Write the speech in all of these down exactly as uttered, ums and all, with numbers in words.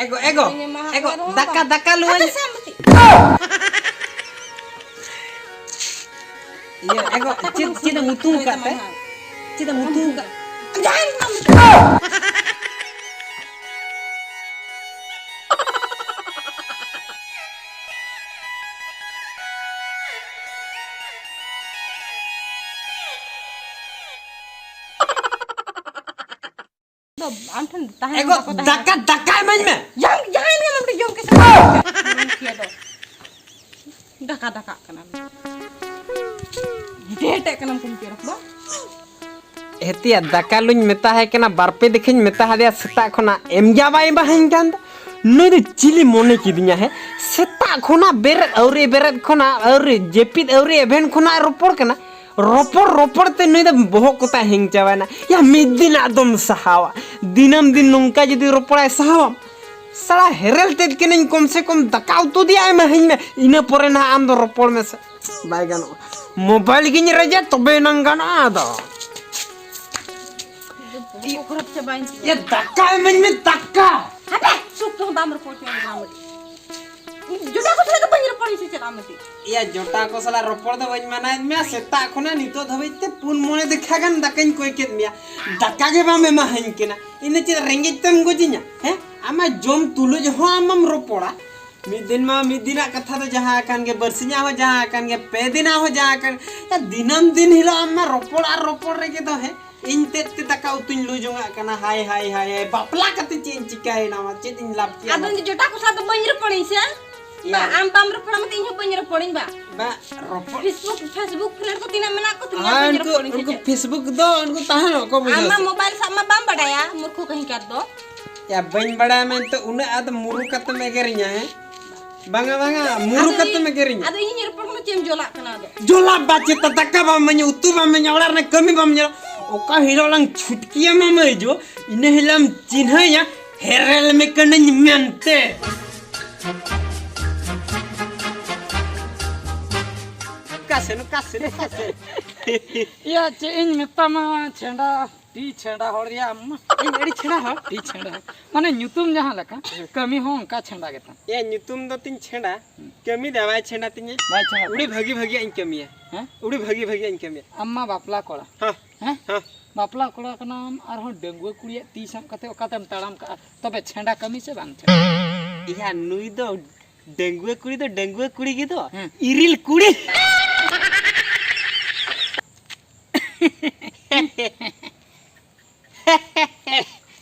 ᱮᱜᱳ, ᱮᱜᱳ, ᱮᱜᱳ, ᱫᱟᱠᱟ, ᱫᱟᱠᱟ ᱞᱩᱣᱟᱹᱧ᱾ ᱤᱭᱟᱹ, ᱮᱜᱳ, ᱪᱮᱫ, ᱪᱮᱫ ᱮᱢ ᱩᱛᱩ ᱟᱠᱟᱫ ᱛᱮ? ᱪᱮᱫ ᱮᱢ ᱩᱛᱩ ᱟᱠᱟᱫ? ᱫᱚ ᱟᱢ ᱴᱷᱮᱱ ᱛᱟᱦᱮᱸ ᱮᱜᱳ, ᱵᱟᱠᱚ ᱛᱟᱦᱮᱸ ᱫᱟᱠᱟ, ᱫᱟᱠᱟ ᱮᱢᱟᱹᱧ ᱢᱮ᱾ ᱡᱟᱦᱟᱸ, ᱡᱟᱦᱟᱸᱭ ᱜᱮ ᱟᱢ ᱡᱚᱢ ᱠᱮᱫ ᱫᱟᱠᱟ, ᱫᱟᱠᱟ ᱠᱟᱱᱟᱢ᱾ ᱰᱮᱴᱮᱜ ᱠᱟᱱᱟᱢ ᱠᱩᱢᱯᱤ ᱨᱚᱠ ᱫᱚ᱾ ᱮᱛᱮᱭᱟ, ᱫᱟᱠᱟ ᱞᱩᱧ ᱢᱮᱛᱟ ᱦᱟᱭ ᱠᱟᱱᱟ, ᱵᱟᱨ ᱯᱮ ᱫᱮᱠᱷᱟᱧ ᱢᱮᱛᱟ ᱦᱟᱫᱮᱭᱟ ᱥᱮᱛᱟᱜ ᱠᱷᱚᱱᱟᱜ, ᱮᱢ ᱜᱮ ᱵᱟᱭ ᱮᱢᱟᱦᱟᱹᱧ ᱠᱟᱱ ᱫᱚ᱾ ᱱᱩᱭ ᱫᱚ ᱪᱤᱞᱤ ᱢᱚᱱᱮ ᱠᱤᱫᱤᱧᱟ ᱦᱮᱸ? ᱥᱮᱛᱟᱜ ᱠᱷᱚᱱᱟᱜ ᱵᱮᱨᱮᱫ, ᱟᱹᱣᱨᱤ ᱵᱮᱨᱮᱫ ᱠᱷᱚᱱᱟᱜ, ᱟᱹᱣᱨᱤ ᱡᱟᱹᱯᱤᱫ ᱟᱹᱣᱨᱤ ᱮᱵᱷᱮᱱ ᱠᱷᱚᱱᱟᱜ ᱨᱚᱯᱚᱲ ᱠᱟᱱᱟ᱾ ᱨᱚᱯᱚᱲ ᱨᱚᱯᱚᱲ ᱛᱮ ᱱᱩᱭ ᱫᱚ ᱵᱚᱦᱚᱜ ᱠᱚᱛᱟᱭ ᱦᱮᱝ ᱪᱟᱵᱟᱭᱮᱱᱟ᱾ ᱭᱟ, ᱢᱤᱫ ᱫᱤᱱ ᱟᱫᱚᱢ ᱥᱟᱦᱟᱣᱟ? ᱫᱤᱱᱟᱹᱢ ᱫᱤᱱ ᱱᱚᱝᱠᱟ ᱡᱩᱫᱤ ᱨᱚᱯᱚᱲᱟᱭ, ᱥᱟᱦᱟᱣᱟᱢ? ᱥᱟᱞᱟ ᱦᱮᱨᱮᱞ ᱛᱮᱫ ᱠᱟᱹᱱᱟᱹᱧ, ᱠᱚᱢ ᱥᱮ ᱠᱚᱢ ᱫᱟᱠᱟ ᱩᱛᱩ ᱫᱮᱭᱟ ᱮᱢᱟᱦᱟᱹᱧ ᱢᱮ, ᱤᱱᱟᱹ ᱯᱚᱨᱮ ᱱᱟᱦᱟᱜ ᱟᱢ ᱫᱚ ᱨᱚᱯᱚᱲ ᱢᱮᱥᱮ᱾ ᱵᱟᱭ ᱜᱟᱱᱚᱜᱼᱟ, ᱢᱳᱵᱟᱭᱤᱞ ᱜᱤᱧ ᱨᱮᱡᱟ ᱛᱚᱵᱮ ᱮᱱᱟᱝ ᱜᱟᱱᱚᱜᱼᱟ ᱟᱫᱚ᱾ ᱵᱚᱦᱚᱜ ᱠᱚ ᱠᱷᱟᱨᱟᱯ ᱪᱟᱵᱟᱭᱮᱱ ᱛᱤᱧᱟ᱾ ᱭᱟ, ᱫᱟᱠᱟ ᱮᱢᱟᱹᱧ ᱢᱮ, ᱫᱟᱠᱟ᱾ ᱦᱟᱯᱮ, ᱪᱩᱯ ᱛᱮᱦᱚᱸ ᱵᱟᱢ ᱨᱚᱯᱚᱲ ᱦᱚᱪᱚᱧ ᱠᱟᱱᱟ ᱢᱟᱹᱴᱤ᱾ ᱡᱚᱴᱟ ᱠᱚ ᱥᱟᱞᱟᱜ ᱫᱚ ᱵᱟᱹᱧ ᱨᱚᱯᱚᱲ ᱦᱚᱪᱚ ᱪᱮᱫ ᱟᱢ ᱢᱟᱹᱴᱤ᱾ ᱭᱟ, ᱡᱚᱴᱟ ᱠᱚ ᱥᱟᱞᱟᱜ ᱨᱚᱯᱚᱲ ᱫᱚ ᱵᱟᱹᱧ ᱢᱟᱱᱟᱭᱮᱫ ᱢᱮᱭᱟ, ᱥᱮᱛᱟᱜ ᱠᱷᱚᱱᱟᱜ ᱱᱤᱛᱚᱜ ᱫᱷᱟᱹᱵᱤᱡ ᱛᱮ ᱯᱩᱱ ᱢᱚᱬᱮ ᱫᱮᱠᱷᱟ ᱜᱟᱱ ᱫᱟᱠᱟᱧ ᱠᱚᱭ ᱠᱮᱫ ᱢᱮᱭᱟ, ᱫᱟᱠᱟ ᱜᱮ ᱵᱟᱢ ᱮᱢᱟᱦᱟᱹᱧ ᱠᱟᱱᱟ᱾ ᱤᱧ ᱫᱚ ᱪᱮᱫ ᱨᱮᱸᱜᱮᱡ ᱛᱮᱢ ᱜᱚᱡᱤᱧᱟ? ᱦᱮᱸ, ᱟᱢᱟᱜ ᱡᱚᱢ ᱛᱩᱞᱩᱡ ᱦᱚᱸ ᱟᱢᱮᱢ ᱨᱚᱯᱚᱲᱟ᱾ ᱢᱤᱫ ᱫᱤᱱ ᱢᱟ ᱢᱤᱫ ᱫᱤᱱᱟᱜ ᱠᱟᱛᱷᱟ ᱫᱚ ᱡᱟᱦᱟᱸ ᱟᱠᱟᱱ ᱜᱮ, ᱵᱟᱹᱨᱥᱤᱧᱟᱜ ᱦᱚᱸ ᱡᱟᱦᱟᱸ ᱟᱠᱟᱱ ᱜᱮ, ᱯᱮ ᱫᱤᱱᱟᱜ ᱦᱚᱸ ᱡᱟᱦᱟᱸ ᱟᱠᱟᱱ ᱜᱮ, ᱫᱤᱱᱟᱹᱢ ᱫᱤᱱ ᱦᱤᱞᱳᱜ ᱟᱢ ᱢᱟ ᱨᱚᱯᱚᱲ ᱟᱨ ᱨᱚᱯᱚᱲ ᱨᱮᱜᱮ ᱫᱚ᱾ ᱦᱮᱸ, ᱤᱧ ᱛᱮᱫ ᱛᱮ ᱫᱟᱠᱟ ᱩᱛᱩᱧ ᱞᱩ ᱡᱚᱝᱟᱜ ᱠᱟᱱᱟ᱾ ᱦᱟᱭ, ᱦᱟᱭ, ᱦᱟᱭ, ᱦᱟᱭ, ᱵᱟᱯᱞᱟ ᱠᱟᱛᱮ ᱪᱮᱫ ᱤᱧ ᱪᱤᱠᱟᱹᱭᱮᱱᱟ? ᱢᱟ ᱪᱮᱫ ᱤᱧ ᱞᱟᱵᱷ ᱠᱮᱭᱟ? ᱟᱫᱚ ᱤᱧ ᱫᱚ ᱡᱚᱴᱟ ᱠᱚ ᱥᱟᱶ ᱫᱚ ᱵᱟᱹᱧ ᱨᱚᱯᱚᱲᱤᱧ ᱥᱮ? ᱵᱟ, ᱭᱟ᱾ ᱟᱢ ᱵᱟᱢ ᱨᱚᱯᱚᱲᱟ ᱢᱮᱱᱛᱮ ᱤᱧ ᱦᱚᱸ ᱵᱟᱹᱧ ᱨᱚᱯᱚᱲᱤᱧ ᱵᱟ᱾ ᱵᱟ, ᱨᱚᱯᱚᱲ᱾ Facebook, Facebook friend ᱠᱚ ᱛᱤᱱᱟᱹᱜ ᱢᱮᱱᱟᱜ ᱠᱚ ᱛᱤᱧᱟ, ᱟᱨ ᱵᱟᱹᱧ ᱩᱱᱠᱩ, ᱨᱚᱯᱚᱲᱤᱧ ᱥᱮ ᱩᱱᱠᱩ ᱪᱮᱫ? Facebook ᱫᱚ ᱩᱱᱠᱩ ᱛᱟᱦᱮᱱᱚᱜ ᱠᱚ ᱵᱩᱡᱷᱟᱹᱣ ᱟᱢ ᱢᱟ ᱥᱮ᱾ ᱢᱳᱵᱟᱭᱤᱞ ᱥᱟᱵ ᱢᱟ ᱵᱟᱢ ᱵᱟᱰᱟᱭᱟ, ᱢᱩᱨᱠᱷᱩ ᱠᱟᱹᱦᱤᱧ ᱠᱟᱨ ᱫᱚ᱾ ᱭᱟ, ᱵᱟᱹᱧ ᱵᱟᱲᱟᱭᱟ ᱢᱮᱱᱛᱮ ᱩᱱᱟᱹᱜ ᱟᱫᱚ ᱢᱩᱨᱩ ᱠᱟᱛᱮᱢ ᱮᱜᱮᱨᱤᱧᱟ, ᱦᱮᱸ? ᱵᱟᱝᱟ, ᱵᱟᱝᱟ, ᱢᱩᱨᱩ ᱟᱫᱚ ᱠᱟᱛᱮᱢ ᱤᱧ, ᱮᱜᱮᱨᱤᱧᱟ᱾ ᱟᱫᱚ ᱤᱧᱤᱧ ᱨᱚᱯᱚᱲ ᱠᱟᱱᱟ, ᱪᱮᱫ ᱮᱢ ᱡᱚᱞᱟᱜ ᱠᱟᱱᱟ ᱟᱫᱚ? ᱡᱚᱞᱟ ᱵᱟ ᱪᱮᱫ, ᱫᱟᱠᱟ ᱵᱟᱢ ᱮᱢᱟᱹᱧᱟ, ᱩᱛᱩ ᱵᱟᱢ ᱮᱢᱟᱹᱧᱟ, ᱚᱲᱟᱜ ᱨᱮᱱᱟᱜ ᱠᱟᱹᱢᱤ ᱵᱟᱢ ᱧᱮᱞᱟ᱾ ᱚᱠᱟ ᱦᱤᱞᱳᱜ ᱞᱟᱝ ᱪᱷᱩᱴᱠᱤᱭᱟ ᱢᱟᱢᱟᱭ ᱡᱚ, ᱤᱱᱟᱹ ᱦᱤᱞᱳᱜ ᱮᱢ ᱪᱤᱱᱦᱟᱹᱭᱟ, ᱦᱮᱨᱮᱞ ᱢᱮ ᱠᱟᱹᱱᱟᱹᱧ ᱢᱮᱱᱛᱮ᱾ ᱚᱠᱟ ᱥᱮᱱ, ᱚᱠᱟ ᱥᱮᱱ, ᱚᱠᱟ ᱥᱮᱱ? ᱭᱟ, ᱪᱮᱫ ᱤᱧ ᱢᱮᱛᱟᱢᱟ, ᱪᱷᱮᱸᱰᱟ᱾ ᱴᱤ ᱪᱷᱮᱸᱰᱟ ᱦᱚᱲ ᱭᱟ ᱟᱢ ᱢᱟ᱾ ᱤᱧ ᱟᱹᱰᱤ ᱪᱷᱮᱸᱰᱟ ᱦᱚᱲ᱾ ᱴᱤ ᱪᱷᱮᱸᱰᱟ ᱦᱚᱲ᱾ ᱢᱟᱱᱮ ᱧᱩᱛᱩᱢ ᱡᱟᱦᱟᱸ ᱞᱮᱠᱟ, ᱠᱟᱹᱢᱤ ᱦᱚᱸ ᱚᱱᱠᱟ ᱪᱷᱮᱸᱰᱟ ᱜᱮᱛᱟᱢ᱾ ᱮ, ᱧᱩᱛᱩᱢ ᱫᱚ ᱛᱤᱧ ᱪᱷᱮᱸᱰᱟ, ᱠᱟᱹᱢᱤ ᱫᱚ ᱵᱟᱭ ᱪᱷᱮᱸᱰᱟ ᱛᱤᱧᱟᱹ᱾ ᱵᱟᱭ ᱪᱷᱮᱸᱰᱟ᱾ ᱩᱰᱤ ᱵᱷᱟᱹᱜᱤ ᱵᱷᱟᱹᱜᱤᱭᱟᱜ ᱤᱧ ᱠᱟᱹᱢᱤᱭᱟ᱾ ᱦᱮᱸ? ᱩᱰᱤ ᱵᱷᱟᱹᱜᱤ ᱵᱷᱟᱹᱜᱤᱭᱟᱜ ᱤᱧ ᱠᱟᱹᱢᱤᱭᱟ᱾ ᱟᱢ ᱢᱟ ᱵᱟᱯᱞᱟ ᱠᱚᱲᱟ᱾ ᱦᱮᱸ᱾ ᱦᱮᱸ? ᱦᱮᱸ᱾ ᱵᱟᱯᱞᱟ ᱠᱚᱲᱟ ᱠᱟᱱᱟᱢ, ᱟᱨᱦᱚᱸ ᱰᱟᱺᱜᱩᱣᱟᱹ ᱠᱩᱲᱤᱭᱟᱜ ᱛᱤ ᱥᱟᱵ ᱠᱟᱛᱮ ᱚᱠᱟᱛᱮᱢ ᱛᱟᱲᱟᱢ ᱠᱟᱜᱼᱟ? ᱛᱚᱵᱮ ᱪᱷᱮᱸᱰᱟ ᱠᱟᱹᱢᱤ ᱥᱮ ᱵᱟᱝ ᱪᱷᱮᱸᱰᱟ? ᱮᱭᱟ, ᱱᱩᱭ ᱫᱚ ᱰᱟᱺᱜᱩᱣᱟᱹ ᱠᱩᱲᱤ ᱫᱚ ᱰᱟᱺᱜᱩᱣᱟᱹ ᱠᱩᱲᱤ ᱜᱮ ᱫᱚ᱾ ᱦᱮᱸ᱾ ᱤᱨᱤᱞ ᱠᱩᱲᱤ᱾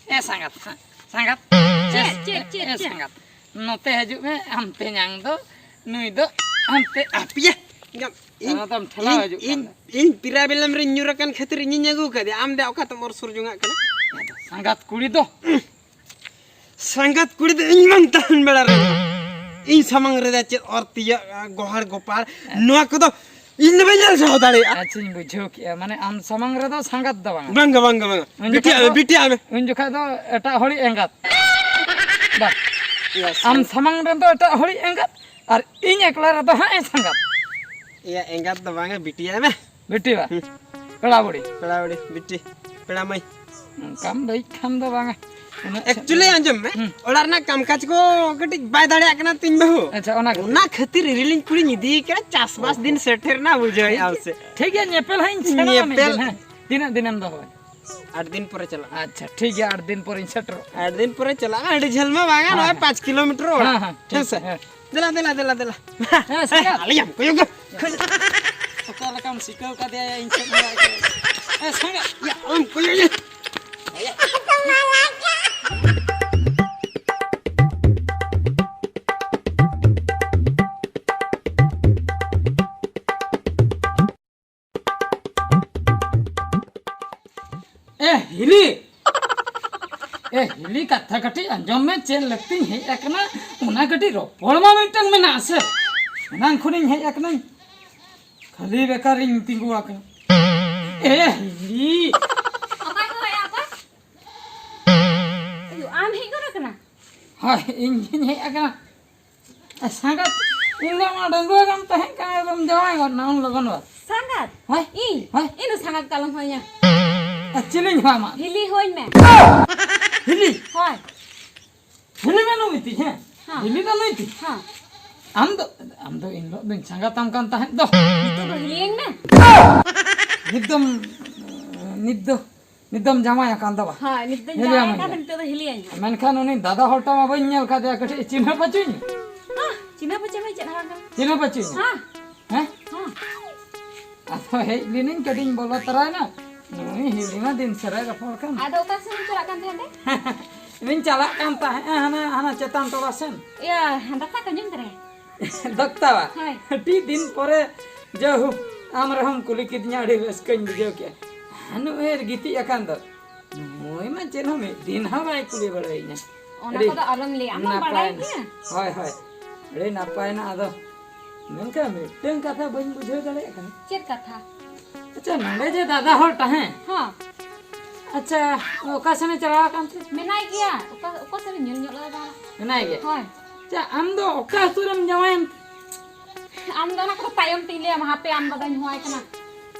ᱮ ᱥᱟᱸᱜᱟᱛ, ᱥᱟᱸᱜᱟᱛ᱾ ᱪᱮᱫ, ᱪᱮᱫ, ᱪᱮᱫ, ᱮ ᱪᱮᱫ? ᱥᱟᱸᱜᱟᱛ, ᱱᱚᱛᱮ ᱦᱤᱡᱩᱜ ᱢᱮ, ᱟᱢ ᱛᱮᱧᱟᱝ ᱫᱚ, ᱱᱩᱭ ᱫᱚ ᱟᱢᱛᱮ᱾ ᱟᱯᱮᱭᱟ, ᱤᱧ, ᱚᱱᱟ ᱫᱚᱢ ᱴᱷᱮᱞᱟᱣ ᱤᱧ, ᱦᱤᱡᱩᱜ ᱠᱟᱱ ᱤᱧ, ᱫᱚ᱾ ᱤᱧ ᱯᱤᱨᱟ ᱵᱤᱞᱚᱢ ᱨᱤᱧ ᱧᱩᱨ ᱟᱠᱟᱱ ᱠᱷᱟᱹᱛᱤᱨ ᱤᱧᱤᱧ ᱟᱹᱜᱩ ᱠᱟᱫᱮᱭᱟ᱾ ᱟᱢ ᱫᱚ ᱚᱠᱟ ᱛᱮᱢ ᱚᱨ ᱥᱩᱨ ᱡᱚᱝᱟᱜ ᱠᱟᱱᱟ? ᱥᱟᱸᱜᱟᱛ ᱠᱩᱲᱤ ᱫᱚ᱾ ᱥᱟᱸᱜᱟᱛ ᱠᱩᱲᱤ ᱫᱚ ᱤᱧ ᱵᱟᱝ ᱛᱟᱦᱮᱱ ᱵᱮᱲᱟ ᱨᱮ ᱤᱧ ᱥᱟᱢᱟᱝ ᱨᱮᱫᱚ ᱪᱮᱫ ᱚᱨ ᱛᱤᱭᱟᱹᱜ, ᱜᱚᱦᱟᱲ ᱜᱚᱯᱟᱲ, ᱱᱚᱣᱟ ᱠᱚᱫᱚ ᱤᱧ ᱫᱚ ᱵᱟᱹᱧ ᱧᱮᱞ ᱥᱟᱦᱟᱣ ᱫᱟᱲᱮᱭᱟᱜᱼᱟ᱾ ᱟᱪᱪᱷᱟᱧ ᱵᱩᱡᱷᱟᱹᱣ ᱠᱮᱜᱼᱟ, ᱢᱟᱱᱮ ᱟᱢ ᱥᱟᱢᱟᱝ ᱨᱮᱫᱚ ᱥᱟᱸᱜᱟᱛ ᱫᱚ ᱵᱟᱝᱟ᱾ ᱵᱟᱝᱜᱟ, ᱵᱟᱝᱜᱟ, ᱵᱟᱝᱜᱟ᱾ ᱩᱱ ᱵᱤᱴᱤᱭᱟᱜ ᱡᱚᱠᱷᱟᱡ ᱢᱮ, ᱫᱚ, ᱵᱤᱴᱤᱭᱟᱜ ᱢᱮ᱾ ᱩᱱ ᱡᱚᱠᱷᱟᱡ ᱫᱚ ᱮᱴᱟᱜ ᱦᱚᱲᱤᱡ ᱮᱸᱜᱟᱛ᱾ ᱵᱟ᱾ ᱤᱭᱟ, ᱟᱢ ᱥᱟᱢᱟᱝ ᱨᱮᱫᱚ ᱮᱴᱟᱜ ᱦᱚᱲᱤᱡ ᱮᱸᱜᱟᱛ, ᱟᱨ ᱤᱧ ᱮᱠᱞᱟ ᱨᱮᱫᱚ ᱦᱟᱸᱜ ᱮ ᱥᱟᱸᱜᱟᱛ᱾ ᱤᱭᱟ, ᱮᱸᱜᱟᱛ ᱫᱚ ᱵᱟᱝᱟ, ᱵᱤᱴᱤᱭᱟᱜ ᱢᱮ᱾ ᱵᱤᱴᱤ ᱵᱟ? ᱦᱩᱸ᱾ ᱯᱮᱲᱟ ᱵᱩᱲᱤ? ᱯᱮᱲᱟ ᱵᱩᱲᱤ, ᱵᱤᱴᱤ, ᱯᱮᱲᱟ ᱢᱟᱹᱭ᱾ ᱚᱱᱠᱟᱢ ᱞᱟᱹᱭᱮᱫ ᱠᱷᱟᱱ ᱫᱚ ᱵᱟᱝᱟ᱾ ᱩᱱᱟᱹᱜ ᱮᱠᱪᱩᱭᱮᱞᱤ ᱟᱸᱡᱚᱢ ᱢᱮ, ᱦᱩᱸ᱾ ᱚᱲᱟᱜ ᱨᱮᱱᱟᱜ ᱠᱟᱢ ᱠᱟᱡᱽ ᱠᱚ ᱠᱟᱹᱴᱤᱡ ᱵᱟᱭ ᱫᱟᱲᱮᱭᱟᱜ ᱠᱟᱱᱟ ᱛᱤᱧ ᱵᱟᱹᱦᱩ᱾ ᱟᱪᱪᱷᱟ, ᱚᱱᱟ ᱠᱷᱟᱹᱛᱤᱨ᱾ ᱚᱱᱟ ᱠᱷᱟᱹᱛᱤᱨ ᱤᱨᱤᱞᱤᱧ ᱠᱩᱲᱤᱧ ᱤᱫᱤᱭᱮ ᱠᱟᱱᱟ, ᱪᱟᱥᱵᱟᱥ ᱫᱤᱱ ᱥᱮᱴᱮᱨ ᱮᱱᱟ, ᱵᱩᱡᱷᱟᱹᱣᱮᱫ ᱟᱢ ᱥᱮ᱾ ᱴᱷᱤᱠ ᱜᱮᱭᱟ, ᱧᱮᱯᱮᱞ ᱦᱟᱸᱜ ᱤᱧ ᱥᱮᱱᱚᱜᱼᱟ ᱢᱤᱫ ᱧᱮᱯᱮᱞ᱾ ᱫᱤᱱ, ᱦᱮᱸ᱾ ᱛᱤᱱᱟᱹᱜ ᱫᱤᱱᱮᱢ ᱫᱚᱦᱚᱭᱟ? ᱟᱴ ᱫᱤᱱ ᱯᱚᱨᱮ ᱪᱟᱞᱟᱜᱼᱟ᱾ ᱟᱪᱪᱷᱟ, ᱴᱷᱤᱠ ᱜᱮᱭᱟ, ᱟᱴ ᱫᱤᱱ ᱯᱚᱨᱮᱧ ᱥᱮᱴᱮᱨᱚᱜᱼᱟ᱾ ᱟᱴ ᱫᱤᱱ ᱯᱚᱨᱮ ᱪᱟᱞᱟᱜᱼᱟ, ᱟᱹᱰᱤ ᱡᱷᱟᱹᱞ ᱢᱟ ᱵᱟᱝᱟ, ᱦᱮᱸ, ᱱᱚᱜᱼᱚᱭ ᱦᱮᱸ᱾ ᱯᱟᱸᱪ ᱠᱤᱞᱳᱢᱤᱴᱟᱨ ᱚᱲᱟᱜ᱾ ᱦᱮᱸ, ᱦᱮᱸ, ᱴᱷᱤᱠ, ᱦᱮᱸ ᱥᱮ? ᱦᱮᱸ᱾ ᱫᱮᱞᱟ, ᱫᱮᱞᱟ, ᱫᱮᱞᱟ, ᱫᱮᱞᱟ᱾ ᱦᱮᱸ, ᱥᱟᱸᱜᱟᱛ᱾ ᱟᱞᱮᱭᱟᱢ ᱠᱚᱭᱚᱜᱟ᱾ ᱚᱠᱟ ᱞᱮᱠᱟᱢ ᱥᱤᱠᱟᱹᱣ ᱠᱟᱫᱮᱭᱟ ᱤᱧ ᱥᱮᱫ ᱦᱚᱸ᱾ ᱮ, ᱥᱟᱸᱜᱟᱛ᱾ ᱭᱟ, ᱟᱢ ᱠᱚᱭᱚᱜ ᱭᱟ᱾ ᱮ ᱦᱤᱞᱤ! ᱮ ᱦᱤᱞᱤ, ᱠᱟᱛᱷᱟ ᱠᱟᱹᱴᱤᱡ ᱟᱸᱡᱚᱢ ᱢᱮ, ᱪᱮᱫ ᱞᱟᱹᱠᱛᱤᱧ ᱦᱮᱡ ᱟᱠᱟᱱᱟ, ᱚᱱᱟ ᱠᱟᱹᱴᱤᱡ ᱨᱚᱯᱚᱲ ᱢᱟ ᱢᱤᱫᱴᱟᱝ ᱢᱮᱱᱟᱜ ᱥᱮ᱾ ᱮᱱᱟᱝ ᱠᱷᱚᱱᱤᱧ ᱦᱮᱡ ᱟᱠᱟᱱᱟᱧ, ᱠᱷᱟᱹᱞᱤ ᱵᱮᱠᱟᱨᱤᱧ ᱛᱤᱸᱜᱩ ᱟᱠᱟᱱᱟ᱾ ᱮ ᱦᱤᱞᱤ! ᱚᱠᱚᱭ ᱠᱚ ᱦᱮᱡ ᱟᱠᱟᱱ? ᱟᱭᱳ, ᱟᱢ ᱦᱮᱡ ᱜᱚᱫ ᱟᱠᱟᱱᱟ? ᱦᱳᱭ, ᱤᱧ ᱜᱤᱧ ᱦᱮᱡ ᱟᱠᱟᱱᱟ᱾ ᱮ, ᱥᱟᱸᱜᱟᱛ, ᱤᱧ ᱫᱚ ᱚᱱᱟ ᱰᱟᱺᱜᱩᱣᱟᱹ ᱜᱮᱢ ᱛᱟᱦᱮᱸ ᱠᱟᱱᱟ, ᱮᱠᱫᱚᱢ ᱡᱟᱶᱟᱭ ᱜᱚᱫ ᱱᱟ ᱩᱱ ᱞᱚᱜᱚᱱ ᱫᱚ᱾ ᱥᱟᱸᱜᱟᱛ? ᱦᱳᱭ᱾ ᱤᱧ? ᱦᱳᱭ᱾ ᱤᱧ ᱫᱚ ᱥᱟᱸᱜᱟᱛ ᱠᱟᱞᱚᱢ ᱦᱚᱧᱟ᱾ ᱟᱨ ᱪᱤᱞᱤᱧ ᱦᱚᱦᱚ ᱟᱢᱟ? ᱦᱤᱞᱤ ᱦᱳᱭ ᱢᱮ᱾ ᱦᱤᱞᱤ? ᱦᱳᱭ᱾ ᱦᱤᱞᱤ ᱢᱮ ᱱᱩᱭ ᱛᱤᱧ, ᱦᱮᱸ? ᱦᱮᱸ᱾ ᱦᱤᱞᱤ ᱫᱚ ᱱᱩᱭ ᱛᱤᱧ᱾ ᱦᱮᱸ᱾ ᱟᱢ ᱫᱚ, ᱟᱢ ᱫᱚ ᱤᱧ ᱦᱤᱞᱳᱜ ᱫᱚᱧ ᱥᱟᱸᱜᱟᱛᱟᱢ ᱠᱟᱱ ᱛᱟᱦᱮᱸᱫ ᱫᱚ᱾ ᱱᱤᱛᱚᱜ ᱫᱚ ᱦᱤᱞᱤᱭᱟᱹᱧ ᱢᱮ᱾ ᱱᱤᱛ ᱫᱚᱢ, ᱱᱤᱛ ᱫᱚ, ᱱᱤᱛ ᱫᱚᱢ ᱡᱟᱶᱟᱭ ᱟᱠᱟᱱ ᱫᱚ ᱵᱟ? ᱦᱳᱭ, ᱱᱤᱛ ᱫᱚᱧ ᱦᱤᱞᱤᱭᱟᱢ ᱡᱟᱶᱟᱭ ᱟᱠᱟᱱ, ᱜᱮ᱾ ᱱᱤᱛᱚᱜ ᱫᱚ ᱦᱤᱞᱤᱭᱟᱹᱧ ᱢᱮ᱾ ᱢᱮᱱᱠᱷᱟᱱ ᱩᱱᱤ ᱫᱟᱫᱟ ᱦᱚᱲ ᱴᱟᱜ ᱢᱟ ᱵᱟᱹᱧ ᱧᱮᱞ ᱠᱟᱫᱮᱭᱟ, ᱠᱟᱹᱴᱤᱡ ᱪᱤᱱᱦᱟᱹᱯ ᱦᱚᱪᱚᱧ ᱢᱮ᱾ ᱦᱮᱸ, ᱪᱤᱱᱦᱟᱹᱯ ᱦᱚᱪᱚ ᱢᱮ, ᱪᱮᱫ ᱦᱚᱸ ᱵᱟᱝ ᱠᱟᱱᱟ᱾ ᱪᱤᱱᱦᱟᱹᱯ ᱦᱚᱪᱚᱧ ᱢᱮ᱾ ᱦᱮᱸ᱾ ᱦᱮᱸ? ᱦᱮᱸ᱾ ᱟᱫᱚ ᱦᱮᱡ ᱞᱤᱱᱟᱹᱧ, ᱠᱟᱹᱴᱤᱡ ᱤᱧ ᱵᱚᱞᱚ ᱛᱚᱨᱟᱭᱮᱱᱟ᱾ ᱱᱩᱭ ᱦᱤᱞᱤ ᱢᱟ ᱫᱤᱱ ᱥᱟᱨᱟᱭ ᱨᱚᱯᱚᱲ ᱠᱟᱱ᱾ ᱟᱫᱚ ᱚᱠᱟ ᱥᱮᱫ ᱮᱢ ᱪᱟᱞᱟᱜ ᱠᱟᱱ ᱛᱟᱦᱮᱸᱫ ᱫᱚ? ᱤᱧ ᱪᱟᱞᱟᱜ ᱠᱟᱱ ᱛᱟᱦᱮᱸᱫ ᱦᱟᱱᱟ, ᱦᱟᱱᱟ ᱪᱮᱛᱟᱱ ᱴᱚᱞᱟ ᱥᱮᱱ᱾ ᱤᱭᱟᱹ, ᱫᱟᱠᱟ ᱠᱚ ᱡᱚᱢ ᱛᱚᱨᱟᱭᱟ? ᱫᱚᱠᱛᱟᱣᱟ᱾ ᱦᱳᱭ᱾ ᱟᱹᱰᱤ ᱫᱤᱱ ᱯᱚᱨᱮ ᱡᱟᱭᱦᱳᱠ ᱟᱢ ᱨᱮᱦᱚᱸᱢ ᱠᱩᱞᱤ ᱠᱤᱫᱤᱧᱟ, ᱟᱹᱰᱤ ᱨᱟᱹᱥᱠᱟᱹᱧ ᱵᱩᱡᱷᱟᱹᱣ ᱠᱮᱜᱼᱟ᱾ ᱱᱩᱭ ᱜᱤᱛᱤᱡ ᱟᱠᱟᱱ ᱫᱚ᱾ ᱱᱩᱭ ᱢᱟ ᱪᱮᱫ ᱦᱚᱸ ᱢᱤᱫ ᱫᱤᱱ ᱦᱚᱸ ᱵᱟᱭ ᱠᱩᱞᱤ ᱵᱟᱲᱟᱭᱤᱧᱟ᱾ ᱚᱱᱟ ᱟᱹᱰᱤ ᱠᱚᱫᱚ ᱟᱞᱚᱢ ᱞᱟᱹᱭᱟ, ᱟᱢ ᱢᱟᱢ ᱱᱟᱯᱟᱭ ᱵᱟᱲᱟᱭ ᱮᱱᱟ᱾ ᱜᱮᱭᱟ᱾ ᱦᱳᱭ, ᱦᱳᱭ᱾ ᱟᱹᱰᱤ ᱱᱟᱯᱟᱭ ᱮᱱᱟ᱾ ᱟᱫᱚ ᱢᱮᱱᱠᱷᱟᱱ ᱢᱤᱫᱴᱟᱝ ᱠᱟᱛᱷᱟ ᱵᱟᱹᱧ ᱵᱩᱡᱷᱟᱹᱣ ᱫᱟᱲᱮᱭᱟᱜ ᱠᱟᱱᱟ᱾ ᱪᱮᱫ ᱠᱟᱛᱷᱟ? ᱟᱪᱪᱷᱟ, ᱱᱚᱰᱮ ᱡᱮ ᱫᱟᱫᱟ ᱦᱚᱲ ᱛᱟᱦᱮᱸ, ᱦᱚᱸ᱾ ᱟᱪᱪᱷᱟ, ᱚᱠᱟ ᱥᱮᱱᱮ ᱪᱟᱞᱟᱣ ᱟᱠᱟᱱ ᱛᱮ? ᱢᱮᱱᱟᱭ ᱜᱮᱭᱟ᱾ ᱚᱠᱟ, ᱚᱠᱟ ᱥᱮᱫ ᱨᱮ ᱧᱮᱞ ᱧᱚᱜ ᱞᱮᱫᱟ ᱵᱟᱝ? ᱢᱮᱱᱟᱭ ᱜᱮᱭᱟ? ᱦᱳᱭ᱾ ᱟᱪᱪᱷᱟ, ᱟᱢ ᱫᱚ ᱚᱠᱟ ᱟᱹᱛᱩ ᱨᱮᱢ ᱡᱟᱶᱟᱭᱮᱱ? ᱟᱢ ᱫᱚ ᱚᱱᱟ ᱠᱚᱫᱚ ᱛᱟᱭᱚᱢ ᱛᱤᱧ ᱞᱟᱹᱭᱟᱢᱟ, ᱦᱟᱯᱮ ᱟᱢ ᱫᱟᱫᱟᱧ ᱦᱚᱦᱚᱣᱟᱭ ᱠᱟᱱᱟ᱾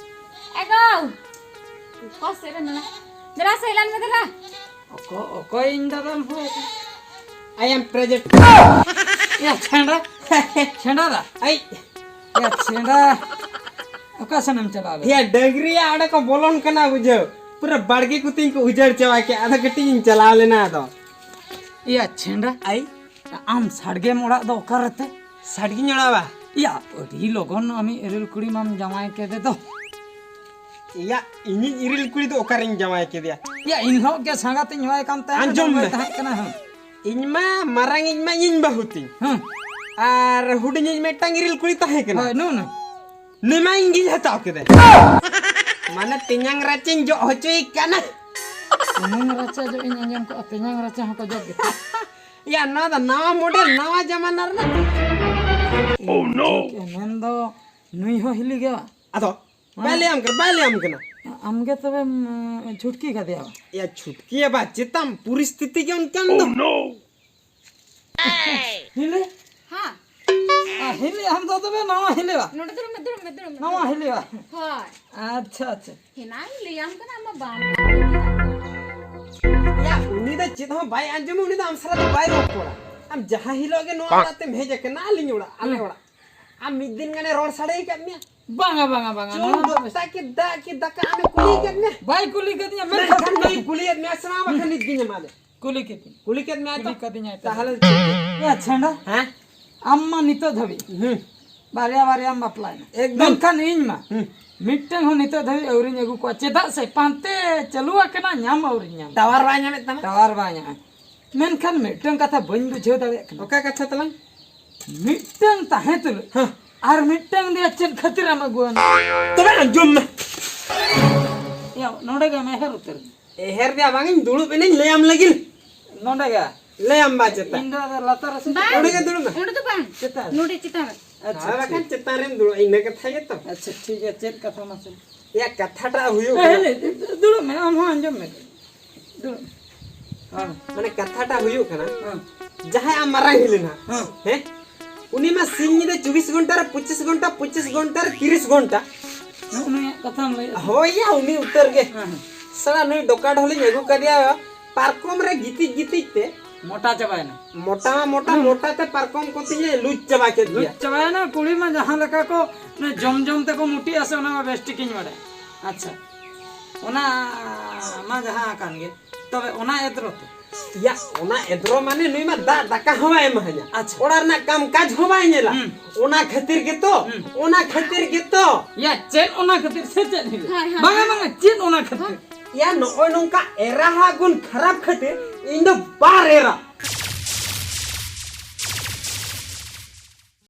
ᱮ ᱜᱳ! ᱚᱠᱟ ᱥᱮᱫ ᱨᱮ ᱢᱮᱱᱟᱭ? ᱫᱮᱞᱟ ᱥᱮ ᱦᱮᱡ ᱞᱮᱱ ᱢᱮ ᱫᱮᱞᱟ᱾ ᱚᱠᱚ-, ᱚᱠᱚᱭ ᱤᱧ ᱫᱟᱫᱟᱢ ᱦᱚᱦᱚᱣᱟᱭ ᱠᱟᱱᱟ? I am present. ᱭᱟ ᱪᱷᱮᱸᱰᱟ, ᱪᱷᱮᱸᱰᱟ ᱫᱟ᱾ ᱟᱭ᱾ ᱭᱟ ᱪᱷᱮᱸᱰᱟ, ᱚᱠᱟ ᱥᱮᱱᱮᱢ ᱪᱟᱞᱟᱣ ᱞᱮᱱᱟ? ᱭᱟ ᱰᱟᱹᱝᱨᱤᱭᱟ ᱚᱸᱰᱮ ᱠᱚ ᱵᱚᱞᱚᱱ ᱠᱟᱱᱟ ᱵᱩᱡᱷᱟᱹᱣ, ᱯᱩᱨᱟᱹ ᱵᱟᱲᱜᱮ ᱠᱚᱛᱤᱧ ᱠᱚ ᱩᱡᱟᱹᱲ ᱪᱟᱵᱟ ᱠᱮᱫ, ᱟᱫᱚ ᱠᱟᱹᱴᱤᱡ ᱤᱧ ᱪᱟᱞᱟᱣ ᱞᱮᱱᱟ ᱟᱫᱚ᱾ ᱭᱟ ᱪᱷᱮᱸᱰᱟ, ᱟᱭ᱾ ᱟᱢ ᱥᱟᱰᱜᱮᱢ ᱚᱲᱟᱜ ᱫᱚ ᱚᱠᱟ ᱨᱮᱛᱮ? ᱥᱟᱰᱜᱮᱧ ᱚᱲᱟᱜ ᱵᱟ? ᱭᱟ, ᱟᱹᱰᱤ ᱞᱚᱜᱚᱱ ᱟᱢᱤᱡ ᱤᱨᱤᱞ ᱠᱩᱲᱤ ᱢᱟᱢ ᱡᱟᱶᱟᱭ ᱠᱮᱫᱮ ᱫᱚ᱾ ᱭᱟ, ᱤᱧᱤᱡ ᱤᱨᱤᱞ ᱠᱩᱲᱤ ᱫᱚ ᱚᱠᱟᱨᱮᱧ ᱡᱟᱶᱟᱭ ᱠᱮᱫᱮᱭᱟ? ᱭᱟ, ᱤᱧ ᱦᱚᱸ ᱜᱮ ᱥᱟᱸᱜᱟᱛᱤᱧ ᱦᱚᱦᱚᱭ ᱠᱟᱱ ᱛᱟᱦᱮᱸ, ᱟᱸᱡᱚᱢ ᱢᱮ᱾ ᱛᱟᱦᱮᱸ ᱠᱟᱱᱟ, ᱦᱮᱸ᱾ ᱤᱧ ᱢᱟ ᱢᱟᱨᱟᱝ ᱤᱧ ᱢᱟ ᱤᱧ ᱵᱟᱹᱦᱩ ᱛᱤᱧ᱾ ᱦᱮᱸ᱾ ᱟᱨ ᱦᱩᱰᱤᱧᱤᱡ ᱢᱤᱫᱴᱟᱝ ᱤᱨᱤᱞ ᱠᱩᱲᱤ ᱛᱟᱦᱮᱸ ᱠᱟᱱᱟ᱾ ᱦᱳᱭ, ᱱᱩ, ᱱᱩ᱾ ᱱᱩᱭ ᱢᱟ ᱤᱧ ᱜᱤᱧ ᱦᱟᱛᱟᱣ ᱠᱮᱫᱮ᱾ ᱢᱟᱱᱮ ᱛᱮᱧᱟᱝ ᱨᱟᱪᱟᱧ ᱡᱚᱜ ᱦᱚᱪᱚᱭᱮ ᱠᱟᱱᱟ᱾ ᱛᱮᱧᱟᱝ ᱨᱟᱪᱟ ᱡᱚᱜ ᱤᱧ ᱟᱸᱡᱚᱢ ᱠᱟᱜᱼᱟ, ᱛᱮᱧᱟᱝ ᱨᱟᱪᱟ ᱦᱚᱸᱠᱚ ᱡᱚᱜ ᱜᱮᱛᱮ? ᱭᱟ, ᱱᱚᱣᱟ ᱫᱚ ᱱᱟᱣᱟ ᱢᱚᱰᱮᱞ, ᱱᱟᱣᱟ ᱡᱟᱢᱟᱱᱟ ᱨᱮᱱᱟᱜ᱾ Oh no! ᱴᱷᱤᱠ ᱜᱮ, ᱢᱮᱱᱫᱚ ᱱᱩᱭ ᱦᱚᱸ ᱦᱤᱞᱤ ᱜᱮ ᱵᱟ? ᱟᱫᱚ ᱵᱟᱭ ᱞᱟᱹᱭᱟᱢ ᱠᱟᱱᱟ, ᱵᱟᱭ ᱞᱟᱹᱭᱟᱢ ᱠᱟᱱᱟ᱾ ᱟᱢᱜᱮ ᱛᱚᱵᱮᱢ, ᱮ, ᱪᱷᱩᱴᱠᱤ ᱠᱟᱫᱮᱭᱟ ᱵᱟ? ᱭᱟ, ᱪᱷᱩᱴᱠᱤᱭᱟ ᱵᱟ, ᱪᱮᱛᱟᱢ ᱯᱚᱨᱤᱥᱛᱷᱤᱛᱤ ᱜᱮ ᱚᱱᱠᱟᱱ ᱫᱚ᱾ Oh no! ᱦᱤᱞᱤ? ᱦᱮᱸ᱾ ᱟᱨ ᱦᱤᱞᱤ ᱟᱢ ᱫᱚ ᱛᱚᱵᱮ ᱱᱟᱣᱟ ᱦᱤᱞᱤᱣᱟ᱾ ᱱᱚᱰᱮ ᱫᱩᱲᱩᱵ ᱢᱮ, ᱫᱩᱲᱩᱵ ᱢᱮ, ᱫᱩᱲᱩᱵ ᱢᱮ᱾ ᱱᱟᱣᱟ ᱦᱤᱞᱤᱣᱟ᱾ ᱦᱳᱭ᱾ ᱟᱪᱪᱷᱟ, ᱟᱪᱪᱷᱟ᱾ ᱦᱮᱱᱟᱝ ᱞᱟᱹᱭᱟᱢ ᱠᱟᱱᱟ, ᱟᱢ ᱢᱟ ᱵᱟᱢ ᱟᱸᱡᱚᱢ ᱠᱮᱫᱟ᱾ ᱭᱟ, ᱩᱱᱤ ᱫᱚ ᱪᱮᱫ ᱦᱚᱸ ᱵᱟᱭ ᱟᱸᱡᱚᱢᱟ, ᱩᱱᱤ ᱫᱚ ᱟᱢ ᱥᱟᱞᱟᱜ ᱫᱚ ᱵᱟᱭ ᱨᱚᱯᱚᱲᱟ᱾ ᱟᱢ ᱡᱟᱦᱟᱸ ᱦᱤᱞᱳᱜ ᱜᱮ ᱱᱚᱣᱟ ᱚᱲᱟᱜ ᱛᱮᱢ ᱦᱮᱡ ᱟᱠᱟᱱᱟ, ᱟᱹᱞᱤᱧ ᱚᱲᱟᱜ, ᱟᱞᱮ ᱚᱲᱟᱜ, ᱟᱢ ᱢᱤᱫ ᱫᱤᱱ ᱜᱟᱱᱮ ᱨᱚᱲ ᱥᱟᱰᱮ ᱟᱠᱟᱫ ᱢᱮᱭᱟ? ᱵᱟᱝᱟ, ᱵᱟᱝᱟ, ᱵᱟᱝᱟ, ᱪᱩᱞ ᱱᱚᱣᱟ ᱫᱚ ᱫᱚᱠᱛᱟ ᱠᱮᱫ ᱫᱟᱜ ᱠᱮᱫ ᱫᱟᱠᱟ ᱟᱢᱮ ᱠᱩᱞᱤ ᱟᱠᱟᱫ ᱢᱮᱭᱟ? ᱵᱟᱭ ᱠᱩᱞᱤ ᱠᱟᱫᱤᱧᱟ, ᱢᱮᱱᱠᱷᱟᱱ ᱢᱮᱱᱠᱷᱟᱱ ᱱᱩᱭ ᱠᱩᱞᱤᱭᱮᱫ ᱢᱮᱭᱟ ᱥᱮ ᱵᱟᱝ? ᱵᱟᱠᱷᱟᱱ ᱱᱤᱛ ᱜᱤᱧ ᱮᱢᱟ ᱫᱮ᱾ ᱠᱩᱞᱤ ᱠᱮᱫᱤᱧ᱾ ᱠᱩᱞᱤ ᱠᱮᱫ ᱢᱮᱭᱟᱭ ᱛᱚ? ᱠᱩᱞᱤ ᱠᱟᱫᱤᱧᱟᱭ ᱛᱚ᱾ ᱛᱟᱦᱚᱞᱮ ᱪᱮᱫ? ᱮ ᱪᱷᱮᱸᱰᱟ, ᱦᱮᱸ? ᱟᱢ ᱢᱟ ᱱᱤᱛᱚᱜ ᱫᱷᱟᱹᱵᱤᱡ ᱦᱩᱸ᱾ ᱵᱟᱨᱭᱟ ᱵᱟᱨᱭᱟᱢ ᱵᱟᱯᱞᱟᱭᱮᱱᱟ᱾ ᱮᱠᱫᱚᱢ᱾ ᱢᱮᱱᱠᱷᱟᱱ ᱤᱧ ᱢᱟ ᱦᱩᱸ᱾ ᱢᱤᱫᱴᱟᱝ ᱦᱚᱸ ᱱᱤᱛᱚᱜ ᱫᱷᱟᱹᱵᱤᱡ ᱟᱹᱣᱨᱤᱧ ᱟᱹᱜᱩ ᱠᱚᱣᱟ᱾ ᱪᱮᱫᱟᱜ ᱥᱮ ᱯᱟᱱᱛᱮ ᱪᱟᱹᱞᱩ ᱟᱠᱟᱱᱟ, ᱧᱟᱢ ᱟᱹᱣᱨᱤᱧ ᱧᱟᱢ᱾ ᱴᱟᱣᱟᱨ ᱵᱟᱭ ᱧᱟᱢᱮᱫ ᱛᱟᱢᱟ? ᱴᱟᱣᱟᱨ ᱵᱟᱭ ᱧᱟᱢᱟ᱾ ᱢᱮᱱᱠᱷᱟᱱ ᱢᱤᱫᱴᱟᱝ ᱠᱟᱛᱷᱟ ᱵᱟᱹᱧ ᱵᱩᱡᱷᱟᱹᱣ ᱫᱟᱲᱮᱭᱟᱜ ᱠᱟᱱᱟ᱾ ᱚᱠᱟ ᱠᱟᱛᱷᱟ ᱛᱟᱞᱟᱝ? ᱢᱤᱫᱴᱟᱝ ᱛᱟᱦᱮᱸ ᱛᱩᱞᱩᱡ ᱦᱮᱸ᱾ ᱟᱨ ᱢᱤᱫᱴᱟᱝ ᱫᱚᱭᱟ ᱪᱮᱫ ᱠᱷᱟᱹᱛᱤᱨ ᱟᱢ ᱟᱹᱜᱩᱣᱟᱱᱟ? ᱛᱚᱵᱮ ᱟᱸᱡᱚᱢ ᱢᱮ᱾ ᱭᱟ, ᱱᱚᱰᱮ ᱜᱮ ᱢᱮᱦᱮᱨ ᱩᱛᱟᱹᱨ ᱢᱮ᱾ ᱮᱦᱮᱨ ᱫᱮᱭᱟ ᱵᱟᱝ, ᱤᱧ ᱫᱩᱲᱩᱵ ᱮᱱᱟᱹᱧ, ᱞᱟᱹᱭᱟᱢ ᱞᱟᱹᱜᱤᱫ᱾ ᱱᱚᱰᱮ ᱜᱮ᱾ ᱞᱟᱹᱭᱟᱢ ᱵᱟ ᱪᱮᱛᱟ᱾ ᱤᱧ ᱫᱚ ᱟᱫᱚ ᱞᱟᱛᱟᱨ ᱨᱮ ᱥᱮ ᱵᱟᱝ, ᱱᱚᱰᱮ ᱜᱮ ᱫᱩᱲᱩᱵ ᱢᱮ᱾ ᱚᱸᱰᱮ ᱫᱚ ᱵᱟᱝ᱾ ᱪᱮᱛᱟᱱ᱾ ᱱᱚᱰᱮ ᱪᱮᱛᱟᱱ ᱨᱮ᱾ ᱟᱪᱪᱷᱟ, ᱦᱳᱭ, ᱵᱟᱠᱷᱟᱱ ᱴᱷᱤᱠ᱾ ᱪᱮᱛᱟᱱ ᱨᱮᱢ ᱫᱩᱲᱩᱵ, ᱤᱱᱟᱹ ᱠᱟᱛᱷᱟ ᱜᱮᱛᱚ᱾ ᱟᱪᱪᱷᱟ, ᱴᱷᱤᱠ ᱜᱮᱭᱟ, ᱪᱮᱫ ᱠᱟᱛᱷᱟ ᱢᱟᱥᱮ? ᱭᱟ, ᱠᱟᱛᱷᱟᱴᱟᱜ ᱦᱩᱭᱩᱜ ᱮ, ᱠᱟᱱᱟ᱾ ᱦᱮᱸ, ᱫᱩᱲᱩᱵ ᱢᱮ, ᱟᱢ ᱦᱚᱸ ᱟᱸᱡᱚᱢ ᱢᱮ᱾ ᱫᱩᱲᱩᱵ ᱢᱮ᱾ ᱦᱮᱸ᱾ ᱢᱟᱱᱮ, ᱠᱟᱛᱷᱟᱴᱟᱜ ᱦᱩᱭᱩᱜ ᱠᱟᱱᱟ, ᱦᱮᱸ᱾ ᱡᱟᱦᱟᱸᱭ ᱟᱢ ᱢᱟᱨᱟᱝ ᱦᱤᱞᱤ ᱱᱟᱦᱟᱜ, ᱦᱮᱸ᱾ ᱦᱮᱸ? ᱩᱱᱤ ᱢᱟ ᱥᱤᱧ ᱧᱤᱫᱟᱹ ᱪᱚᱵᱵᱤᱥ ᱜᱷᱚᱱᱴᱟ ᱨᱮ ᱯᱚᱸᱪᱤᱥ ᱜᱷᱚᱱᱴᱟ, ᱯᱚᱸᱪᱤᱥ ᱜᱷᱚᱱᱴᱟ ᱨᱮ ᱛᱤᱨᱤᱥ ᱜᱷᱚᱱᱴᱟ᱾ ᱱᱚᱜᱼᱚ ᱱᱩᱭᱟᱜ ᱠᱟᱛᱷᱟᱢ ᱞᱟᱹᱭᱮᱫᱼᱟ᱾ ᱦᱳᱭ ᱭᱟ, ᱩᱱᱤ ᱩᱛᱟᱹᱨ ᱜᱮ᱾ ᱦᱮᱸ, ᱦᱮᱸ᱾ ᱥᱟᱞᱟ ᱱᱩᱭ ᱰᱚᱠᱟ ᱰᱷᱚᱞᱤᱧ ᱟᱹᱜᱩ ᱠᱟᱫᱮᱭᱟ ᱯᱟᱨᱠᱚᱢ ᱨᱮ ᱜᱤᱛᱤᱡ ᱜᱤᱛᱤᱡ ᱛᱮ᱾ ᱢᱚᱴᱟ ᱪᱟᱵᱟᱭᱮᱱᱟ᱾ ᱢᱚᱴᱟ, ᱢᱚᱴᱟ, ᱦᱩᱸ᱾ ᱢᱚᱴᱟ ᱛᱮ ᱯᱟᱨᱠᱚᱢ ᱠᱚ ᱛᱤᱧᱮ ᱞᱩᱡ ᱪᱟᱵᱟ ᱠᱮᱫ ᱞᱩᱡ ᱜᱮᱭᱟ᱾ ᱪᱟᱵᱟᱭᱮᱱᱟ᱾ ᱠᱩᱲᱤ ᱢᱟ ᱡᱟᱦᱟᱸ ᱞᱮᱠᱟ ᱠᱚ, ᱢᱟᱱᱮ, ᱡᱚᱢ ᱡᱚᱢ ᱛᱮᱠᱚ ᱢᱩᱴᱤᱜᱼᱟ ᱥᱮ, ᱚᱱᱟ ᱢᱟ ᱵᱮᱥ ᱴᱷᱤᱠᱤᱧ ᱵᱟᱰᱟᱭᱟ᱾ ᱟᱪᱪᱷᱟ, ᱚᱱᱟ ᱢᱟ ᱡᱟᱦᱟᱸ ᱟᱠᱟᱱ ᱜᱮ, ᱛᱚᱵᱮ ᱚᱱᱟ ᱮᱫᱽᱨᱚ ᱛᱮ᱾ ᱭᱟ, ᱚᱱᱟ ᱮᱫᱽᱨᱚ ᱢᱟᱱᱮ ᱱᱩᱭ ᱢᱟ ᱫᱟᱜ ᱫᱟᱠᱟ ᱦᱚᱸ ᱵᱟᱭ ᱮᱢᱟᱦᱟᱧᱟ᱾ ᱟᱪᱪᱷᱟ᱾ ᱚᱲᱟᱜ ᱨᱮᱱᱟᱜ ᱠᱟᱢ ᱠᱟᱡᱽ ᱦᱚᱸ ᱵᱟᱭ ᱧᱮᱞᱟ᱾ ᱦᱩᱸ᱾ ᱚᱱᱟ ᱠᱷᱟᱹᱛᱤᱨ ᱜᱮᱛᱚ, ᱦᱩᱸ᱾ ᱚᱱᱟ ᱠᱷᱟᱹᱛᱤᱨ ᱜᱮᱛᱚ᱾ ᱭᱟ, ᱪᱮᱫ ᱚᱱᱟ ᱠᱷᱟᱹᱛᱤᱨ ᱥᱮ ᱪᱮᱫ ᱦᱤᱞᱳᱜ? ᱦᱳᱭ, ᱦᱳᱭ᱾ ᱵᱟᱝᱟ, ᱵᱟᱝᱟ, ᱪᱮᱫ ᱚᱱᱟ ᱠᱷᱟᱹᱛᱤᱨ? ᱭᱟ, ᱱᱚᱜᱼᱚᱭ ᱱᱚᱝᱠᱟ ᱮᱨᱟ ᱦᱟᱜ ᱜᱩᱱ ᱠᱷᱟᱨᱟᱯ ᱠᱷᱟᱹᱛᱤᱨ ᱤᱧ ᱫᱚ ᱵᱟᱨ ᱮᱨᱟ᱾